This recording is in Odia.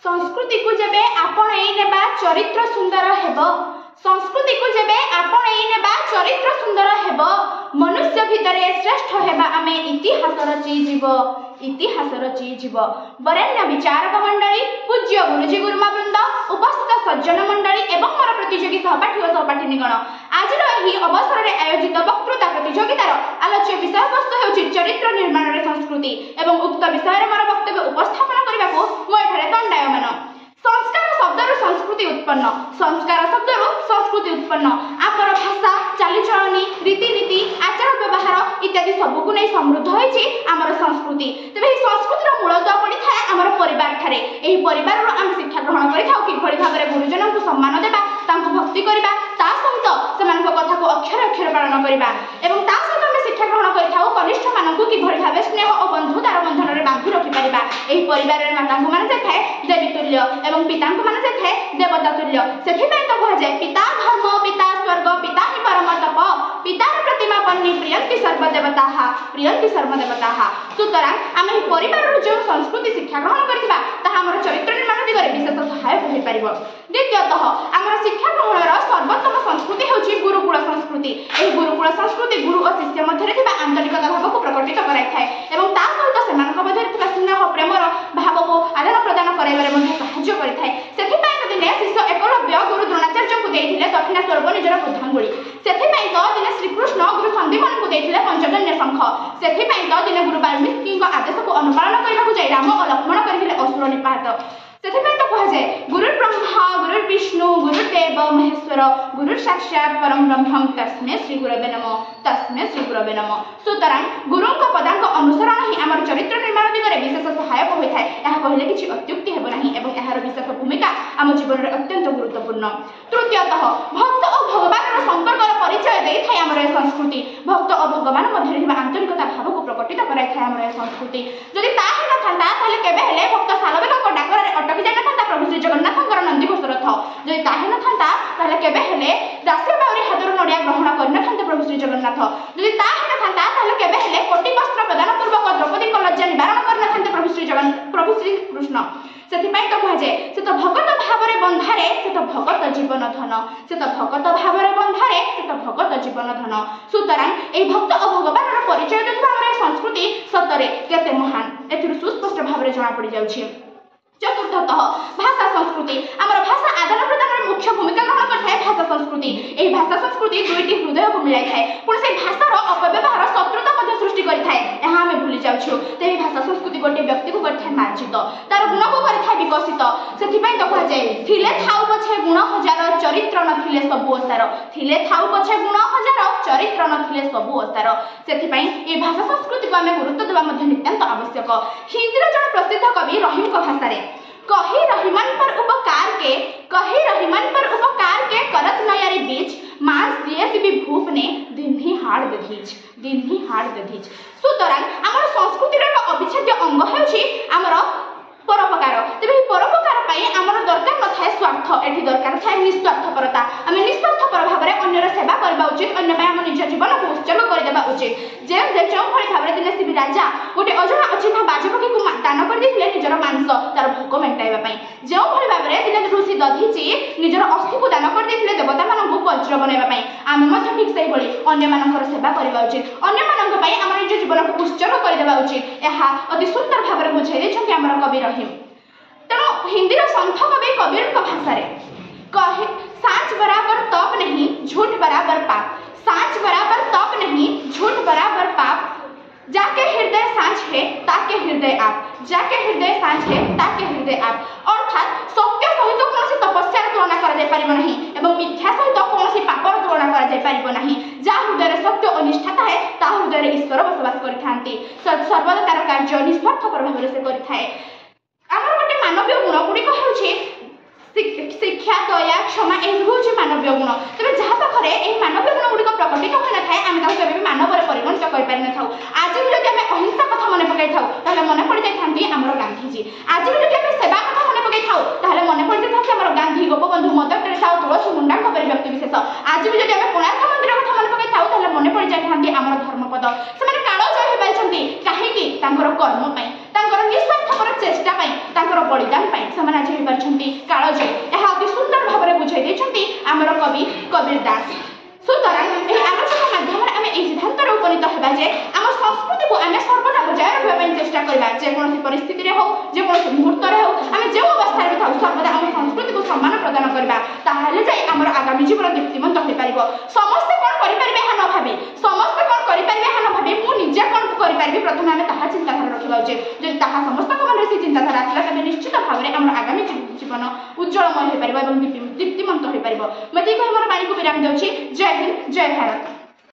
ସଂସ୍କୃତିକୁ ଯେବେ ଆପଣେଇ ନେବା, ଚରିତ୍ର ସୁନ୍ଦର ହେବ। ସଂସ୍କୃତିକୁ ଯେବେ ଆପଣେଇ ନେବା, ଚରିତ୍ର ସୁନ୍ଦର ହେବ। ମନୁଷ୍ୟ ଭିତରେ ଶ୍ରେଷ୍ଠ ହେବା ଆମେ, ଇତିହାସ ରଚିଯିବ, ଇତିହାସ ରଚିଯିବ। ବରେଣ୍ୟ ବିଚାରକ ମଣ୍ଡଳୀ, ପୂଜ୍ୟ ଗୁରୁଜୀ ଗୁରୁମା ବୃନ୍ଦ, ଉପସ୍ଥିତ ସଜ୍ଜନ ମଣ୍ଡଳୀ ଏବଂ ମୋର ପ୍ରତିଯୋଗୀ ସହପାଠୀ ଓ ସହପାଠିନୀଗଣ, ଆଜିର ଏହି ଅବସରରେ ଆୟୋଜିତ ବକ୍ତୃତା ପ୍ରତିଯୋଗିତାର ଆଲୋଚ୍ୟ ବିଷୟବସ୍ତୁ ହେଉଛି ଚରିତ୍ର ନିର୍ମାଣରେ ସଂସ୍କୃତି ଏବଂ ଉକ୍ତ ବିଷୟରେ ମୋର ବକ୍ତବ୍ୟ ଉପସ୍ଥାପନ କରିବାକୁ ମୁଁ ଏଠାରେ ଦଣ୍ଡାୟମାନ। ସଂସ୍କାର ଶବ୍ଦରୁ ସଂସ୍କୃତି ଉତ୍ପନ୍ନ। ସଂସ୍କାର ଶବ୍ଦରୁ ସଂସ୍କୃତି ଉତ୍ପନ୍ନ। ଆମର ଭାଷା, ଚାଲିଚଳନି, ରୀତିନୀତି, ଆଚାର ବ୍ୟବହାର ଇତ୍ୟାଦି ସବୁକୁ ନେଇ ସମୃଦ୍ଧ ହୋଇଛି ଆମର ସଂସ୍କୃତି। ତେବେ ଏହି ସଂସ୍କୃତିର ମୂଳଦୁଆ ପଡ଼ିଥାଏ ଆମର ପରିବାର ଠାରେ। ଏହି ପରିବାରରୁ ଆମେ ଶିକ୍ଷା ଗ୍ରହଣ କରିଥାଉ କିଭଳି ଭାବରେ ଗୁରୁଜନଙ୍କୁ ସମ୍ମାନ ଦେବା, ତାଙ୍କୁ ଭକ୍ତି କରିବା, ତା ସହିତ ସେମାନଙ୍କ କଥାକୁ ଅକ୍ଷରେ ଅକ୍ଷରେ ପାଳନ କରିବା ଏବଂ ତା ସହିତ ଆମେ ଶିକ୍ଷା ଗ୍ରହଣ କରିଥାଉ କନିଷ୍ଠମାନଙ୍କୁ କିଭଳି ଭାବେ ସ୍ନେହ ଓ ବନ୍ଧୁତାର ବନ୍ଧନରେ ବାନ୍ଧି ରଖିପାରିବା। ଏହି ପରିବାରରେ ମାତାଙ୍କୁ ମାନାଯାଇଥାଏ ଦେବୀ ତୁଲ୍ୟ ଏବଂ ପିତାଙ୍କୁ ମାନାଯାଇଥାଏ ଦେବତା ତୁଲ୍ୟ। ସେଥିପାଇଁ ତ କୁହାଯାଏ, ପିତା ଧର୍ମ, ପିତା ସ୍ୱର୍ଗ, ପିତା ହିଁ ପରମ ତପ, ପିତାର ପ୍ରତିମା ପନ୍ନି ପ୍ରିୟନ୍ତି ସର୍ବଦେବତାଃ, ପ୍ରିୟନ୍ତି ସର୍ବଦେବତାଃ। ସୁତରାଂ ଆମେ ଏହି ପରିବାରରୁ ଯେଉଁ ସଂସ୍କୃତି ଶିକ୍ଷା ଗ୍ରହଣ କରିଥିବା, ତାହା ଆମର ଚରିତ୍ର ନିର୍ମାଣ ଦିଗରେ ବିଶେଷ ସହାୟକ ହୋଇପାରିବ। ଦ୍ୱିତୀୟତଃ, ଆମର ଶିକ୍ଷା ଗ୍ରହଣର ସର୍ବୋତ୍ତମ ସଂସ୍କୃତି ହେଉଛି ଗୁରୁକୁଳ ସଂସ୍କୃତି। ଏହି ଗୁରୁକୁଳ ସଂସ୍କୃତି ଗୁରୁ ଓ ଶିଷ୍ୟ ମଧ୍ୟରେ ଥିବା ଆନ୍ତରିକତା ଭାବକୁ ପ୍ରକଟିତ କରାଇଥାଏ ଏବଂ ତା ସହିତ ସେମାନଙ୍କ ମଧ୍ୟରେ ଥିବା ସ୍ନେହ ପ୍ରେମର ଭାବକୁ ଆଦାନ ପ୍ରଦାନ କରାଇବାରେ ମଧ୍ୟ ସାହାଯ୍ୟ କରିଥାଏ। ସେଥିପାଇଁ ତ ଦିନେ ଶିଷ୍ୟ ଏକଲବ୍ୟ ଗୁରୁ ଦ୍ରୋଣାଚାର୍ଯ୍ୟଙ୍କୁ ଦେଇଥିଲେ ଦକ୍ଷିଣା ସ୍ୱରୂପ ନିଜର ବୃଦ୍ଧାଙ୍ଗୁଳି। ସେଥିପାଇଁ ତ ଦିନେ ଶ୍ରୀକୃଷ୍ଣ ଗୁରୁ ସନ୍ଦୀପନଙ୍କୁ ଦେଇଥିଲେ ପଞ୍ଚଜନ୍ୟ ଶଙ୍ଖ। ସେଥିପାଇଁ ତ ଦିନେ ଗୁରୁ ବାଲ୍ମୀକିଙ୍କ ଆଦେଶକୁ ଅନୁପାଳନ କରିବାକୁ ଯାଇ ରାମ ଓ ଲକ୍ଷ୍ମଣ କରିଥିଲେ ଅସୁର ନିପାତ। ସେଥିପାଇଁ ତ କୁହାଯାଏ, ଗୁରୁର୍ ବ୍ରହ୍ମା ଗୁରୁର୍ ବିଷ୍ଣୁ ଗୁରୁର୍ଦେବ ମହେଶ୍ୱର, ଗୁରୁର୍ ସାକ୍ଷାତ ପରମ ବ୍ରହ୍ମಂ ତସ୍ମେ ଶ୍ରୀ ଗୁରବେ ନମ, ତସ୍ମେ ଶ୍ରୀ ଗୁରବେ ନମ। ସୁତରାଂ ଗୁରୁଙ୍କ ପଦାଙ୍କ ଅନୁସରଣ ହିଁ ଆମର ଚରିତ୍ର ନିର୍ମାଣ ଦିଗରେ ବିଶେଷ ସହାୟକ ହୋଇଥାଏ, ଏହା କହିଲେ କିଛି ଅତ୍ୟୁକ୍ତି ହେବ ନାହିଁ ଏବଂ ଏହାର ବିଶେଷ ଭୂମିକା ଆମ ଜୀବନରେ ଅତ୍ୟନ୍ତ ଗୁରୁତ୍ୱପୂର୍ଣ୍ଣ। ତୃତୀୟତଃ, ଭକ୍ତ ଓ ଭଗବାନର ସମ୍ପର୍କର ପରିଚୟ ଦେଇଥାଏ ଆମର ଏ ସଂସ୍କୃତି। ଭକ୍ତ ଓ ଭଗବାନ ମଧ୍ୟରେ ଥିବା ଆନ୍ତରିକତା ଭାବକୁ ପ୍ରକଟିତ କରାଇଥାଏ ଆମର ଏ ସଂସ୍କୃତି। ଯଦି ତାହା ନଥାନ୍ତା, ତାହେଲେ କେବେ ହେଲେ ଭକ୍ତ ସାଲବେଗଙ୍କ ଡାକରାରେ ଅଟକି ଯାଇନଥାନ୍ତା ପ୍ରଭୁ ଶ୍ରୀ ଜଗନ୍ନାଥଙ୍କର ନନ୍ଦିଘୋଷ ରଥ। ଯଦି ତାହା ନଥାନ୍ତା, ତାହେଲେ କେବେ ହେଲେ ଦାସିଆ ବାଉରୀ ହାତରୁ ନଡ଼ିଆ ଗ୍ରହଣ କରିନଥାନ୍ତେ ପ୍ରଭୁ ଶ୍ରୀ ଜଗନ୍ନାଥ। ଯଦି ତାହା ହେଇନଥାନ୍ତା, ତାହେଲେ କେବେ ହେଲେ କୋଟି ବସ୍ତ୍ର ପ୍ରଦାନ ପୂର୍ବକ ଦ୍ରୌପଦୀଙ୍କ ଲଜ୍ଜା ନିବାରଣ କରିନଥାନ୍ତେ ପ୍ରଭୁ ଶ୍ରୀ କୃଷ୍ଣ। ସେଥିପାଇଁ ତ କୁହାଯାଏ, ସେ ତ ଭଗତ ଭାବରେ ବନ୍ଧାରେ, ସେ ତ ଭଗତ ଜୀବନ ଧନ। ସେ ତ ଭଗତ ଭାବରେ ବନ୍ଧାରେ, ସେ ତ ଭଗତ ଜୀବନ ଧନ। ସୁତରାଂ ଏହି ଭକ୍ତ ଓ ଭଗବାନର ପରିଚୟ ଦେଉଥିବା ଆମର ଏ ସଂସ୍କୃତି ସତରେ କେତେ ମହାନ, ଏଥିରୁ ସୁସ୍ପଷ୍ଟ ଭାବରେ ଜଣାପଡ଼ିଯାଉଛି। ଚତୁର୍ଥତଃ, ଭାଷା ସଂସ୍କୃତି। ଆମର ଭାଷା ଆଦାନ ପ୍ରଦାନରେ ମୁଖ୍ୟ ଭୂମିକା ଗ୍ରହଣ କରିଥାଏ ଭାଷା ସଂସ୍କୃତି। ଏହି ଭାଷା ସଂସ୍କୃତି ଦୁଇଟି ହୃଦୟକୁ ମିଳାଇଥାଏ, ପୁଣି ସେଇ ଭାଷାର ଅପବ୍ୟବହାର ଶତ୍ରୁତା ମଧ୍ୟ ସୃଷ୍ଟି କରିଥାଏ, ଏହା ଆମେ ଭୁଲି ଯାଉଛୁ। ତେବେ ଭାଷା ସଂସ୍କୃତି ଗୋଟିଏ ବ୍ୟକ୍ତିକୁ କରିଥାଏ ମାର୍ଜିତ, ତାର ଗୁଣକୁ କରିଥାଏ ବିକଶିତ। ସେଥିପାଇଁ ତ କୁହାଯାଏ, ଥିଲେ ଥାଉ ପଛେ ଗୁଣ ହଜାର, ଚରିତ୍ର ନଥିଲେ ସବୁ ଅସାର। ଥିଲେ ଥାଉ ପଛେ ଗୁଣ ହଜାର, ଚରିତ୍ର ନଥିଲେ ସବୁ ଅସାର। ସେଥିପାଇଁ ଏହି ଭାଷା ସଂସ୍କୃତିକୁ ଆମେ ଗୁରୁତ୍ୱ ଦେବା ମଧ୍ୟ ନିତାନ୍ତ ଆବଶ୍ୟକ। ହିନ୍ଦୀର ଜଣେ ପ୍ରସିଦ୍ଧ କବି ରହିମଙ୍କ ଭାଷାରେ, कही रहीमन पर उपकार के, कही रहीमन पर उपकार के करत नयरी बीच, मांस दिए भी भूप ने दिन्ही हाड़ दधीच, दिन्ही हाड़ दधीच। ସୁତରାଂ ଆମର ସଂସ୍କୃତିର ଏକ ଅବିଚ୍ଛେଦ୍ୟ ଅଙ୍ଗ ହେଉଛି ଆମର ପରୋପକାର। ତେବେ ଏହି ପରୋପକାର ପାଇଁ ଆମର ଦରକାର ନଥାଏ ସ୍ୱାର୍ଥ, ଏଠି ଦରକାର ଥାଏ ନିସ୍ୱାର୍ଥପରତା। ଆମେ ନିସ୍ୱାର୍ଥପର ଭାବରେ ଅନ୍ୟର ସେବା କରିବା ଉଚିତ, ଅନ୍ୟ ପାଇଁ ଆମ ନିଜ ଜୀବନକୁ ଉତ୍ସର୍ଗ କରିଦେବା ଉଚିତ। ଯେଉଁଭଳି ଭାବରେ ଦିନେ ଶିବି ରାଜା ଗୋଟେ ଅଜଣା ଅଚିହ୍ନା ବାଜପକ୍ଷୀକୁ ଦାନ କରିଦେଇଥିଲେ ନିଜର ମାଂସ ତାର ଭୋକ ମେଣ୍ଟାଇବା ପାଇଁ, ଯେଉଁଭଳି ଭାବରେ ଦିନେ ଋଷି ଦଧିଚି ନିଜର ଅସ୍ଥିକୁ ଦାନ କରିଦେଇଥିଲେ ଦେବତାମାନଙ୍କୁ ବଜ୍ର ବନାଇବା ପାଇଁ, ଆମେ ମଧ୍ୟ ଠିକ୍ ସେହିଭଳି ଅନ୍ୟମାନଙ୍କର ସେବା କରିବା ଉଚିତ, ଅନ୍ୟମାନଙ୍କ ପାଇଁ ଆମ ନିଜ ଜୀବନକୁ ଉତ୍ସର୍ଗ କରିଦେବା ଉଚିତ। ଏହା ଅତି ସୁନ୍ଦର ଭାବରେ ବୁଝାଇ ଦେଇଛନ୍ତି ଆମର କବି ରହିମ। ତେଣୁ ହିନ୍ଦୀର ସନ୍ଥ କବି କବୀରଙ୍କ ଭାଷାରେ କହେ, ସାଞ୍ଚ ବରାବର ତପ नहीं झूठ बराबर पाप, सांच बराबर तप नहीं झूठ बराबर पाप, जाके हृदय सांच है ताके हृदय आप, जाके हृदय सांच है ताके हृदय आप। ଅର୍ଥାତ୍ ସତ୍ୟ ସହିତ କୌଣସି ତପସ୍ୟାର ତୁଳନା କରାଯାଇପାରିବ ନାହିଁ ଏବଂ ମିଥ୍ୟା ସହିତ କୌଣସି ପାପର ତୁଳନା କରାଯାଇପାରିବ ନାହିଁ। ଯାହା ହୃଦୟରେ ସତ୍ୟ ଓ ନିଷ୍ଠା ଥାଏ, ତା ହୃଦୟରେ ଈଶ୍ୱର ବସବାସ କରିଥାନ୍ତି। ସର୍ବଦା ତାର କାର୍ଯ୍ୟ ନିସ୍ୱାର୍ଥପର ଭାବରେ ସେ କରିଥାଏ। ଆମର ଗୋଟେ ମାନବୀୟ ଗୁଣ ଗୁଡ଼ିକ ହେଉଛି ଶିକ୍ଷା, ଦୟା, କ୍ଷମା, ଏସବୁ ହେଉଛି ମାନବୀୟ ଗୁଣ। ତେବେ ଯାହା ପାଖରେ ଏହି ମାନବୀୟ ଗୁଣ ଗୁଡ଼ିକ ପ୍ରକଟିତ ହୋଇନଥାଏ, ଆମେ ତାକୁ କେବେ ବି ମାନବରେ ପରିଗଣିତ କରିପାରିନଥାଉ। ଆଜି ବି ଯଦି ଆମେ ଅହିଂସା କଥା ମନେ ପକାଇଥାଉ, ତାହେଲେ ମନେ ପଡ଼ିଯାଇଥାନ୍ତି ଆମର ଗାନ୍ଧିଜୀ। ଆଜି ବି ଯଦି ଆମେ ସେବା କଥା ମନେ ପକାଇଥାଉ, ତାହେଲେ ମନେ ପଡ଼ିଯାଇଥାନ୍ତି ଆମର ଗାନ୍ଧୀ, ଗୋପବନ୍ଧୁ, ମଦର ଟେରେସା ଓ ତୁଳସୀ ମୁଣ୍ଡାଙ୍କ ପରି ବ୍ୟକ୍ତି ବିଶେଷ। ଆଜି ବି ଯଦି ଆମେ କୋଣାର୍କ ମନ୍ଦିର କଥା ମନେ ପକାଇଥାଉ, ତାହେଲେ ମନେ ପଡ଼ିଯାଇଥାନ୍ତି ଆମର ଧର୍ମପଦ। ସେମାନେ କାଳ ଜୟ ହୋଇପାରିଛନ୍ତି କାହିଁକି? ତାଙ୍କର କର୍ମ ପାଇଁ, ତାଙ୍କର ନିସ୍ୱାର୍ଥପର ଚେଷ୍ଟା ପାଇଁ, ତାଙ୍କର ବଳିଦାନ ପାଇଁ ସେମାନେ ଆଜି ଦାସ। ସୁତରାଂ ଏହି ଆଲୋଚନା ମାଧ୍ୟମରେ ଆମେ ଏହି ସିଦ୍ଧାନ୍ତରେ ଉପନୀତ ହେବା ଯେ ଆମ ସଂସ୍କୃତିକୁ ଆମେ ସର୍ବଦା ବଜାୟ ରଖିବା ପାଇଁ ଚେଷ୍ଟା କରିବା। ଯେକୌଣସି ପରିସ୍ଥିତିରେ ହେଉ, ଯେକୌଣସି ମୁହୂର୍ତ୍ତରେ ହେଉ, ଆମେ ଯେଉଁ ଅବସ୍ଥାରେ ବି ଥାଉ, ସର୍ବଦା ଆମ ସଂସ୍କୃତିକୁ ସମ୍ମାନ ପ୍ରଦାନ କରିବା। ତାହେଲେ ଯାଇ ଆମର ଆଗାମୀ ଜୀବନ ଦୀପ୍ତିମନ୍ତ ହୋଇପାରିବ। ସମସ୍ତେ କ'ଣ କରିପାରିବେ ଏହା ନ ଭାବି, ସମସ୍ତେ କ'ଣ କରିପାରିବେ ଏହା ନ ଭାବି, ମୁଁ ନିଜେ କ'ଣ କରିପାରିବି ପ୍ରଥମେ ଆମେ ତାହା ଚିନ୍ତାଧାରା ରଖିବା ଉଚିତ। ଯଦି ତାହା ସମସ୍ତଙ୍କ ମନରେ ସେ ଚିନ୍ତାଧାରା ଆସିଲା, ତେବେ ନିଶ୍ଚିତ ଭାବରେ ଆମର ଆଗାମୀ ଜୀବନ ଉଜ୍ଜଳମୟ ହୋଇପାରିବ ଏବଂ ଦୀପ୍ତିମନ୍ତ ହୋଇପାରିବ। ମୁଁ ଏତିକି କହି ମୋର ବାଣୀକୁ ବିରାମ ଦେଉଛି। ଜୟ ହିନ୍ଦ, ଜୟ ଭାରତ।